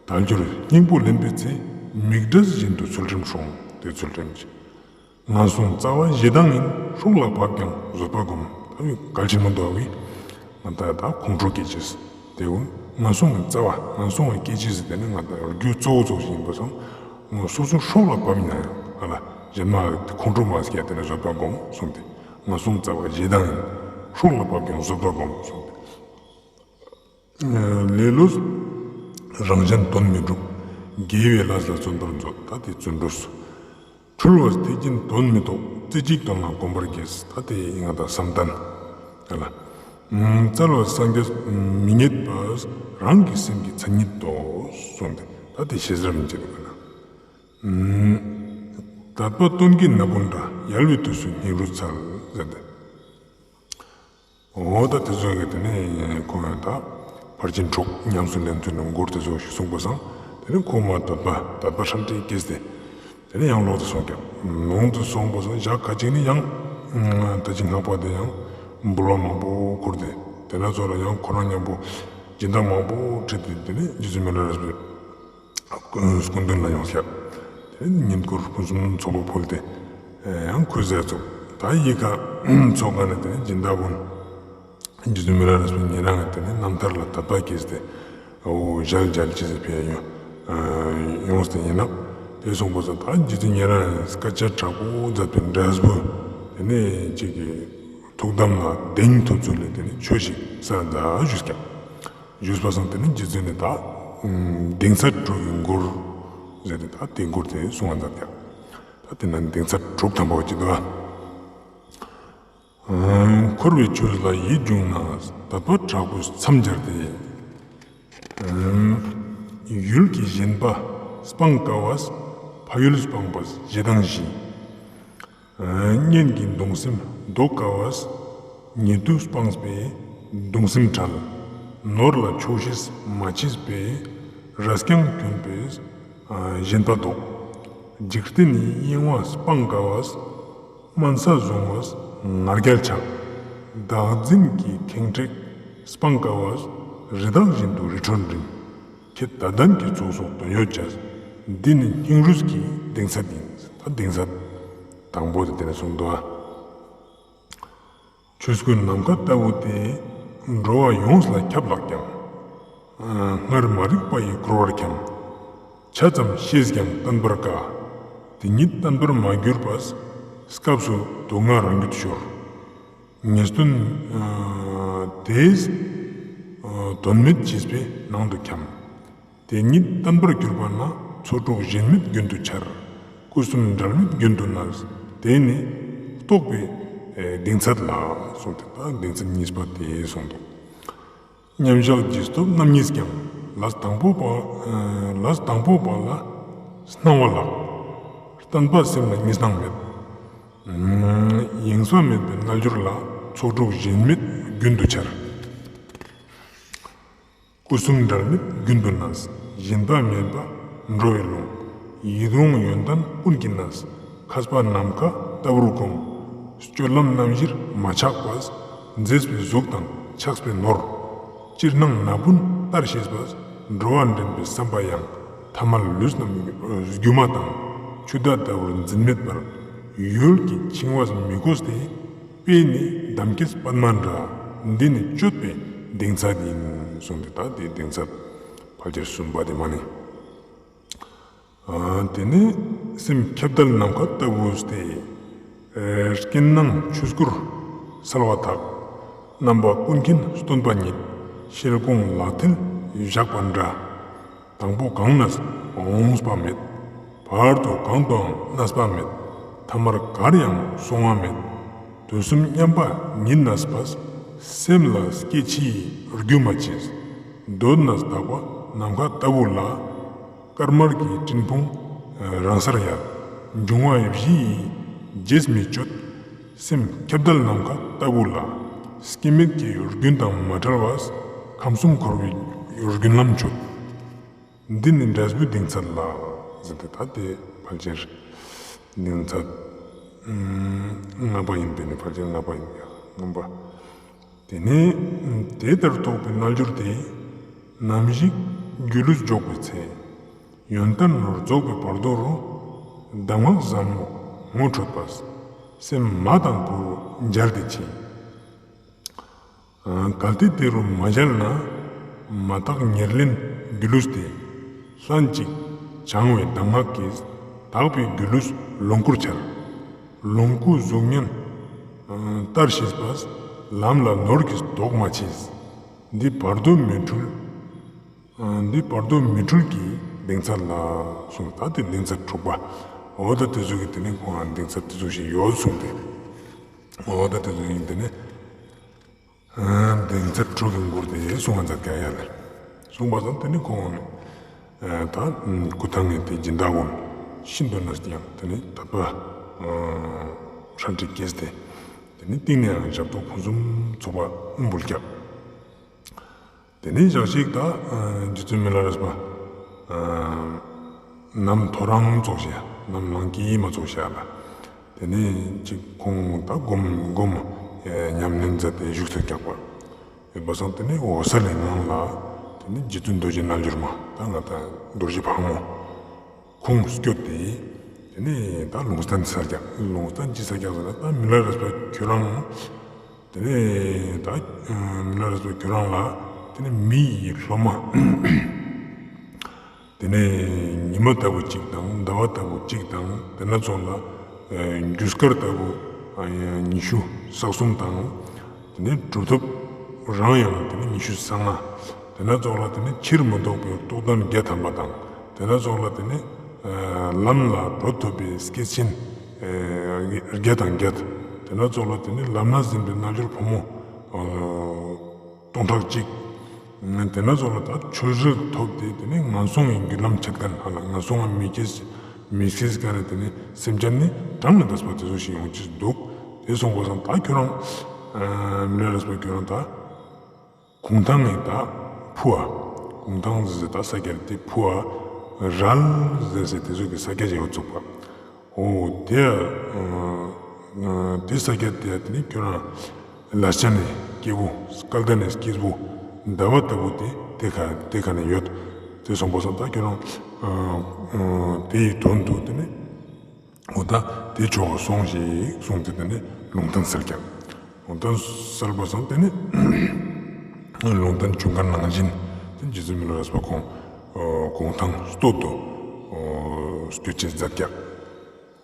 དལ་འབྱོར་སྙིང་པོ་ལེན་པའི་ཚེ། མིག་འབྲས་བཞིན་དུ་ཚུལ་ཁྲིམས་སྲུང་། དེ་ཚུལ་ཁྲིམས་ཀྱི། ངན་སོང་རྩ་བ་ཞེ་སྡང་ཡིན། སྲོག་ལ་བབ་ཀྱང་བཟོད་པ་སྒོམ། ད་མི་གལ་ཆེན་མོ་འདུག་བི། ང་ད་ད་ཁོང་ཁྲོ་སྐྱེ་ཅེས་དེ་ཀུན་ངན་སོང་གི་རྩ་བ་ངན་སོང་གི་སྐྱེ་ཅེས་དེ་ནི་ང་ད་རྒྱུ་གཙོ་བོ་ཚོགས་ཤིག་ཡིན་པ་སོང་། ང་སོ་སོ་སྲོག་ལ་བབ་ཡིན་ན་ཡང་ཨ་ལ་གཞན་མ་ཁོང་ཁྲོ་མ་སྐྱེ་དེ་ནི་བཟོད་པ་སྒོམ་གསུངས་ཏེ། ངན་སོང་རྩ་བ་ཞེ་སྡང་ཡིན། སྲོག་ལ་བབ་ཀྱང་བཟོད་པ་སྒོམ་གསུངས་ཏེ། ལེ་ལོས་རང་གཞན་དོན་མི་འགྲུབ། དགེ་བའི་ལས་ལ་བརྩོན་པར་མཛོད། ད་དེ་བརྩོན་འགྲུས་སུ། འཁྲུལ་བས་ཐེག་ཆེན་དོན་མི་རྟོགས། རྩེ་གཅིག་དོན་ལ་གོམས་པར་གྱིས། ད་དེ་ཡིན་ང་ད་བསམ་གཏན་ཨ་ལ། རྩལ་བས་སངས་རྒྱས་མི་རྙེད་པ། རང་གི་སེམས་ཀྱི་མཚན་ཉིད་དོ་གསུངས་ཏེ། ད་དེ་ཤེས་རབ་མི་བྱེད་པ་ན། དད་པ་སྟོན་ཀའི་ན་བུན་འདྲ། ཡལ་བའི་དུས་སུ་སྙིང་རུས་འཚལ་ཟེར་ཏེ། འོ་ད་དེ་ཚོ་གི་དེ་ནས་ཁོང་ཡང་ད་ཕར་ཕྱིན་དྲུག་ཉམས་སུ་ལེན་ཚུལ་ནི་མགུར་དེ་ཚོ་ཞིག་གསུངས་པ་སང་། དེ་ནས་ཁོང་མ་དད་པ་དད་པ་ཧྲལ་ཏེ་སྐྱེས་ཏེ། དེ་ནས་ཡང་ལོག་ཏུ་སོང་ཀྱང་ལོག་ཏུ་སོང་པ་སང་ཞག་ཁ་ཅིག་ནི་ཡང་ད་ཅི་སྔགས་པ་དེ་ཡང་འབུལ་བ་མང་པོ་ཁུར་ཏེ། དེ་ན་ཚོ་ལ་ཡང་ཁོ་རང་མཉམ་པོ་སྦྱིན་བདག་མང་པོ་ཁྲིད་དེ་དེ་ནས་རྗེ་བཙུན་མི་ལ་རས་པའི་སྐུ་མདུན་ལ་ཡོང་ཤག་དེ་ཉིན་སྐོར་ཕུན་སུམ་ཚོགས་པ་ཕུལ་ཏེ་ཡང་ཁོའི་ཟས་ཚོགས་ད་ཡི་ཁ་ཚོགས་ཀ་ནས་དེ་སྦྱིན་བདག་ཀུན་རྗེ་བཙུན་མི་ལ་རས་པའི་ཉེ་རང་དེ་ནས་རྣམ་ཐར་ལ་དད་པ་སྐྱེས་ཏེ་འོ་ཞལ་མཇལ་ཅེས་ཕི་ཡ་ཡོང་ཡོངས་ཏེ་ཡིན་ན། དེ་སོང་པ་སང་ད་རྗེ་བཙུན་ཉེ་རང་སྐད་ཆ་དྲག་པོ་མཛད་པའི་འབྲས་བུ་དེ་ནས་ཅིག་གི་ཐུགས་དམ་ལ་གདེང་ཐོབ་ཚུལ་ལས་དེ་ནས་ཆོས་ཤིག་གསན་མཛད་ཞུས་ཀྱང་། ཞུས་པ་སང་དེ་ནས་རྗེ་བཙུན་ནས་ད་གདེང་ཚད་དྲུག་གི་མགུར་ཟེར་ཏེ་ད་དེ་མགུར་དེ་གསུང་བ་མཛད་ཀྱང་། ད་དེ་ན་གདེང་ཚད་དྲུག་དང་པོ་ཅི་འདུག་ཨ། འཁོར་བའི་ཆོས་ལ་ཡིད་བྱུང་ན། དད་པ་དྲག་པོས་མཚམས་སྦྱར་ཏེ། ཡུལ་གྱི་ཞེན་པ་སྤང་དཀའ་བས། ཕ་ཡུལ་སྤངས་པས་ཞེ་སྡང་ཞི། གཉེན་གྱི་གདུང་སེམས་བཟློག་དཀའ་བས། ཉེ་དུ་སྤངས་པས་གདུང་སེམས་བྲལ། ནོར་ལ་ཆོག་ཤེས་མ་མཆིས་པས། རས་རྐྱང་གྱོན་པས་ཞེན་པ་བཟློག་འཇིག་རྟེན་གཡེང་བ་སྤང་དཀའ་བས། དམན་ས་བཟུང་བས་ང་རྒྱལ་ཆགས། བདག་འཛིན་གྱི་ཁེངས་དྲེགས་སྤང་དཀའ་བས། རི་དྭགས་བཞིན་དུ་རི་ཁྲོད་འགྲིམ། ཁྱེད་དད་ལྡན་གྱི་ཚོགས་སུ་དོན་ཡོད་ཅེས། འདི་ནི་སྙིང་རུས་ཀྱི་གདེང་ཚད་ཡིན། ད་གདེང་ཚད་དང་པོ་དེ་དེ་ནས་གསུངས་འདུག་ཨ། ཆོས་སྐུའི་ནམ་མཁའ་ལྟ་བུ་སྟེ། འགྲོ་བ་ཡོངས་ལ་ཁྱབ་ལགས་ཀྱང་། སྔར་མ་རིག་པ་ཡིས་འཁོར་བར་འཁྱམས། ཆ་ཙམ་ཤེས་ཀྱང་བརྟན་པར་དཀའ། དེ་ཉིད་བརྟན་པར་མ་གྱུར་པས། སྐབས་སུ་སྡུག་བསྔལ་རང་རྒྱུད་ཤོར། ངེས་དོན་དེས་དོན་མེད་བྱས་པའི་ནང་དུ་འཁྱམས། དེ་ཉིད་བརྟན་པར་གྱུར་པ་ན། ཚོགས་དྲུག་ཞེན་མེད་རྒྱུན་དུ་འཆར། སྐུ་གསུམ་འབྲལ་མེད་རྒྱུན་དུ་གནས། དེ་ནི་རྟོགས་པའི་གདེང་ཚད་ལགས་གསུངས་ཏེ། ད་གདེང་ཚད་གཉིས་པ་དེ་གསུངས་འདུག་མཉམ་བཞག་རྗེས་ཐོབ་རྣམ་གཉིས་ཀྱང་། ལས་དང་པོ་པ་ལས་དང་པོ་པ་ལ་སྣང་བ་ལགས། བརྟན་པ་སེམས་ལ་གཉིས་སྣང་མེད། ཡེངས་ས་མེད་པའི་རྣལ་འབྱོར་ལ། ཚོགས་དྲུག་ཞེན་མེད་རྒྱུན་དུ་འཆར། སྐུ་གསུམ་འབྲལ་མེད་རྒྱུན་དུ་གནས། ཞེན་པ་མེད་པ་འགྲོ་བའི་ལུང་། ཡིད་འོང་ཡོན་ཏན་ཀུན་གྱིས་གནས། མཁས་པ་ནམ་མཁའ་ལྟ་བུར་བསྒོམ། སྤྱོད་ལམ་རྣམ་བཞིར་མ་ཆགས་པས། མཛེས་པའི་གཟུགས་དང་ཆགས་པའི་ནོར། ཅིར་སྣང་ན་བུན་ལྟར་ཤེས་པས། འགྲོ་བ་འདྲེན་པའི་བསམ་པ་ཡང་། ཐ་མལ་ལུས་རྣམས་སྒྱུ་མ་དང་། ཆུ་ཟླ་ལྟ་བུར་འཛིན་མེད་པར། ཡུལ་གྱི་འཆིང་བས་མི་གོས་ཏེ། དཔེ་ནི་འདམ་སྐྱེས་པདྨ་འདྲ། འདི་ནི་སྤྱོད་པའི་གདེང་ཚད་ཡིན། གསུངས་ཏེ། ད་དེ་གདེང་ཚད་ཕལ་ཆེར་གསུམ་པ་དེ་མ་ནི། དེ་ནས་སེམས་ཁྱབ་བརྡལ་ནམ་མཁའ་ལྟ་བུ་སྟེ། རྐྱེན་སྣང་ཆོས་སྐུར་གསལ་བ་དག་རྣམ་པ་ཀུན་མཁྱེན་སྟོན་པ་ཉིད། ཤེལ་སྒོང་ལག་མཐིལ་བཞག་པ་འདྲ། དང་པོ་གང་ནས་འོངས་པ་མེད། བར་དུ་གང་དུའང་གནས་པ་མེད། ཐ་མར་གར་ཡང་སོང་བ་མེད། དུས་གསུམ་མཉམ་པ་ཉིད་གནས་པས། སེམས་ལ་སྐྱེ་འཆིའི་རྒྱུ་མ་མཆིས། གདོད་ནས་དག་པ་ནམ་མཁའ་ལྟ་བུ་ལ། དཀར་དམར་གྱི་སྤྲིན་ཕུང་རང་སར་ཡལ། འབྱུང་བ་བཞི་ཡི་རྗེས་མི་གཅོད། སེམས་ཁྱབ་བརྡལ་ནམ་མཁའ་ལྟ་བུ་ལ། སྐྱེ་མེད་ཀྱི་རྒྱུན་དང་མ་བྲལ་བས། ཁམས་གསུམ་འཁོར་བའི་རྒྱུན་ལམ་ཆོད། འདི་ནི་འབྲས་བུའི་གདེང་ཚད་ལགས་ཟེར་ཏེ། ད་དེ་ཕལ་ཆེར་གདེང་ཚད་ལྔ་པ་ཡིན་པས་ནི། ཕལ་ཆེར་ལྔ་པ་ཡིན་ཡང་ལྔ་པ། དེ་ནས་དེ་ལྟར་རྟོགས་པའི་རྣལ་འབྱོར་དེ། ནམ་ཞིག་སྒྱུ་ལུས་འཇོག་པའི་ཚེ། ཡོན་ཏན་རྫོགས་པའི་བར་དོ་རུ། གདམས་ངག་ཟབ་མོ་ངོ་འཕྲོད་པས། སེམས་མ་དང་པོ་རུ་མཇལ་ཏེ་འཆི། གལ་ཏེ་དེ་རུ་མ་མཇལ་ན། མ་དག་ཉེར་ལེན་སྒྱུ་ལུས་ཏེ། ལྷན་ཅིག་བྱང་བའི་གདམས་ངག་གིས། དག་པའི་སྒྱུ་ལུས་ལོངས་སྐུར་འཆར། ལོངས་སྐུ་གཟུགས་བརྙན་ལྟར་ཤེས་པས། ལམ་ལ་ནོར་གྱིས་དོགས་མ་མཆིས། འདི་བར་དོ་མི་འཁྲུལ། འདི་བར་དོ་མི་འཁྲུལ་གྱི་གདེང་ཚད་ལགས་གསུངས། ད་དེ་གདེང་ཚད་དྲུག་པ། འོ་ད་དེ་ཟུག་གི་དེ་ནས་ཁོང་གདེང་ཚད་དེ་ཟུག་ཞིག་ཡོད་གསུངས་ཏེ། འོ་ད་དེ་ཟུག་ཡིན་དེ་ནས། གདེང་ཚད་དྲུག་གི་མགུར་དེ་གསུང་བ་མཛད་ཀྱང་ཡ་ལེ། གསུངས་པ་ཙམ་དེ་ནི་ཁོང་ནི་ད་སྐུ་ཐང་ངེ་དེ་སྦྱིན་བདག་ཀུན་ཤིན་ཏུ་ནས་ཀྱང་དེ་ནི་དད་པ་ཧྲ་ཏི་སྐྱེས་ཏེ། དེ་ནི་གཏིང་ནས་ཡང་ཞབས་ཏོག་ཕུན་སུམ་ཚོགས་པ་འབུལ་སྐྱབས། དེ་ནས་ཞག་ཅིག་ད་རྗེ་བཙུན་མི་ལ་རས་པ་ནམ་ཐོ་རངས་ཙོགས་ཤིག་ནམ་ལངས་ཀྱི་མ་ཙོགས་ཤིག་ལ། དེ་ནས་ཅིག་ཁོང་ད་སྒོམ་སྒོམ་ཉམས་ལེན་མཛད་དེ་བཞུགས་ས་རྒྱག་པ། ཡོད་པ་སང་དེ་ནས་འོད་གསལ་ལས་ངང་ལ། དེ་ནས་རྗེ་བཙུན་རྡོ་རྗེ་རྣལ་འབྱོར་མ་ད་ང་ད་རྡོ་རྗེ་ཕག་མོ་ཁོང་སྐྱོད་དེ། དེ་ནས་ད་ལུང་བསྟན་ས་རྒྱག་ལུང་བསྟན་ཅི་ས་རྒྱག་ཟེར་ན། ད་མི་ལ་རས་པ་ཁྱོད་རང་། དེ་ནས་ད་མི་ལ་རས་པ་ཁྱོད་རང་ལ་དེ་ནས་མི་ཡི་སློབ་མ་ དེ་ནས་ཉི་མ་ལྟ་བུ་གཅིག་དང་ཟླ་བ་ལྟ་བུ་གཅིག་དང་དེ་ན་ཙོགས་ལ་ཨ་རྒྱུ་སྐར་ལྟ་བུ་ཨ་ཉི་ཤུ་རྩ་གསུམ་དང་དེ་ནས་གྲུབ་ཐོབ་རང་ཡང་དེ་ནས་ཉི་ཤུ་རྩ་ལྔ། དེ་ན་ཙོགས་ལ་དེ་ནས་ཕྱིར་མི་ལྡོག་པའི་རྟོགས་ལྡན་བརྒྱ་ཐམ་པ་དང་དེ་ན་ཙོགས་ལ་དེ་ནས་ཨ་ལམ་ལ་བགྲོད་ཐུབ་པའི་སྐྱེས་ཆེན་ཨ་བརྒྱ་དང་བརྒྱད། དེ་ན་ཙོགས་ལ་དེ་ནས་ལམ་སྣ་ཟིན་པའི་རྣལ་འབྱོར་ཕོ་མོ་ཨ་སྟོང་ཕྲག་གཅིག། དེ་ན་ཙོགས་ལ་ད་ཆོས་རིག་ཐོབ་སྟེ་དེ་ནས་ངན་སོང་གི་རྒྱུ་ལམ་ཆད་མཁན་ཧ་ལ་ངན་སོང་ང་མི་སྐྱེ་མི་སྐྱེ་མཁན་ནི་དེ་ནས་སེམས་ཅན་ནི་གྲངས་མི་འདས་པ་དེ་ཚོ་ཞིག་ཡོང་ཅེས་འདུག། དེ་སོང་པ་སང་ད་ཁྱོད་རང་ཨ་མི་ལ་རས་པ་ཁྱོད་རང་ད་གུང་ཐང་ངི་ད་ཕུ་བ། གུང་ཐང་ཟེར་ད་ས་སྐྱ་དེ་ཕུ་བ་རལ་ཟེར་ཟེར་དེ་ཚོ་གི་ས་སྐྱ་ཞིག་ཡོད་ཚུགས་པ། འོ་དེ་ཨ་དེ་ས་སྐྱ་དེ་དེ་ནི་ཁྱོད་རང་ལ་ཆ་ནས་སྐྱེས་བུ་སྐལ་ལྡན་ནས་སྐྱེས་བུ་ཟླ་བ་ལྟ་བུ་དེ་དེ་ཁ་དེ་ཁ་ནས་ཡོད། དེ་སོང་པ་སང་ད་ཁྱོད་རང་ཨ་ཨ་དེ་ཡི་དོན་དུ་དེ་ནི་འོ་ད་དེ་ཕྱོགས་སོང་ཞིག་གསུངས་ཏེ་དེ་ནི་ལུང་བསྟན་སལ་ཀྱག། ལུང་བསྟན་སལ་པ་སང་དེ་ནི་ལུང་བསྟན་བྱུང་མཁན་ནང་བཞིན་དེ་རྗེ་བཙུན་མི་ལ་རས་པ་ཁོང་ཨ་གུང་ཐང་སྟོད་དུ་ཨ་སྐྱོད་ཅེས་མཛད་ཀྱག།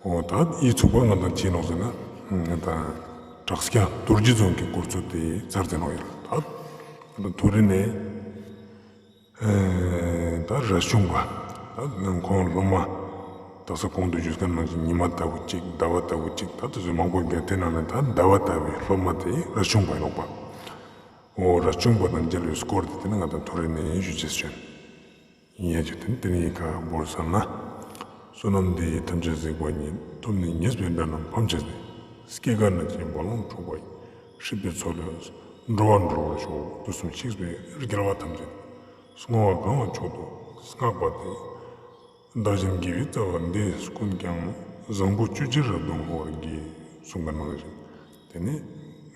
འོ་ད་ཡིད་ཚུགས་པ་ང་དང་ཅི་ནོག་ཟེར་ན་ང་དང་བྲག་སྐྱ་རྡོ་རྗེ་རྫོང་གི་སྐོར་ཚོ་དེ་ཚར་ཏེ་ནོག་ཡ། ད་ང་དང་ཐོ་རེ་ནས་ཨེ་ད་རས་ཆུང་པ་ད་ནང་ཁོང་སློབ་མ་དག་ས་གོང་དུ་ཞུས་མཁན་ནང་བཞིན་ཉི་མ་ལྟ་བུ་གཅིག་ཟླ་བ་ལྟ་བུ་གཅིག་ད་དེ་ཚོ་མང་པོ་འདུག། དེ་ནང་ནས་ད་ཟླ་བ་ལྟ་བུའི་སློབ་མ་དེ་རས་ཆུང་པ་ཡིན་ནོག་པ། འོ་རས་ཆུང་པ་དང་མཇལ་བའི་སྐོར་དེ་དེ་ནི་ང་དང་ཐོ་རེ་ནས་ཞུ་ཅེས་བྱོན། ཡིན་ཡ་ཅིག་དེ་ནི་དེ་རིང་གི་ཁ་བོར་སོང་ན། བསོད་ནམས་འདི་ཡིས་ཐམས་ཅད་གཟིགས་པ་ཉིད། ཐོབ་ནས་ཉེས་པའི་དགྲ་རྣམས་ཕམ་བྱས་ཏེ། སྐྱེ་རྒ་ན་འཆིའི་རྦ་ཀློང་འཁྲུགས་པ་ཡི། སྲིད་པའི་མཚོ་ལས་འགྲོ་བ་སྒྲོལ་བར་ཤོག། དུས་གསུམ་གཤེགས་པའི་རྒྱལ་བ་ཐམས་ཅད། བསྔོ་བ་གང་བ་མཆོག་ཏུ་བསྔགས་པ་དེས། བདག་གཞན་དགེ་བའི་རྩ་བ་འདི་ཀུན་ཀྱང་། བཟང་པོ་སྤྱོད་ཕྱིར་རབ་ཏུ་བསྔོ་བར་བགྱི། གསུངས་པ་ནང་བཞིན། དེ་ནས་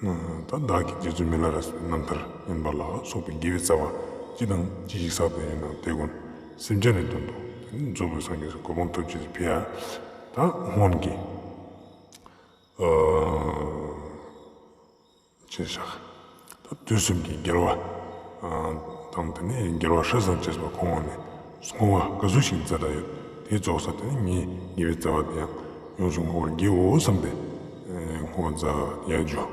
ད་བདག་གིས་རྗེ་བཙུན་མི་ལ་རས་པའི་རྣམ་ཐར་ཉན་པ་ལ་སོགས་པའི་དགེ་བའི་རྩ་བ་ཅི་དང་ཅི་ཞིག་བསགས་པ་ཡིན་ན་དེ་ཀུན་སེམས་ཅན་ནི་དོན་དུ་དེ་ནས་རྫོགས་པའི་སངས་རྒྱས་སུ་གོ་འཕང་ཐོབ་ཅེས་སི་ཕི་ཡ་ད་སྔོན་གྱི་ཨ་ཅེས་བཞག། ད་དུས་གསུམ་གྱི་རྒྱལ་བ་ཨ་དང་དེ་ནས་རྒྱལ་བ་སྲས་དང་བཅས་པ་ཁོང་ནས་བསྔོ་བ་ག་ཟུག་ཞིག་མཛད་ད་ཡོད། དེ་རྫོགས་ས་དེ་ནས་ངའི་དགེ་བའི་རྩ་བ་དེ་ཡང་ཡོངས་སུ་བསྔོ་བར་བགྱིའོ་བསམ་སྟེ་ཨེ་བསྔོ་བ་མཛད་ཡ་ཇུ།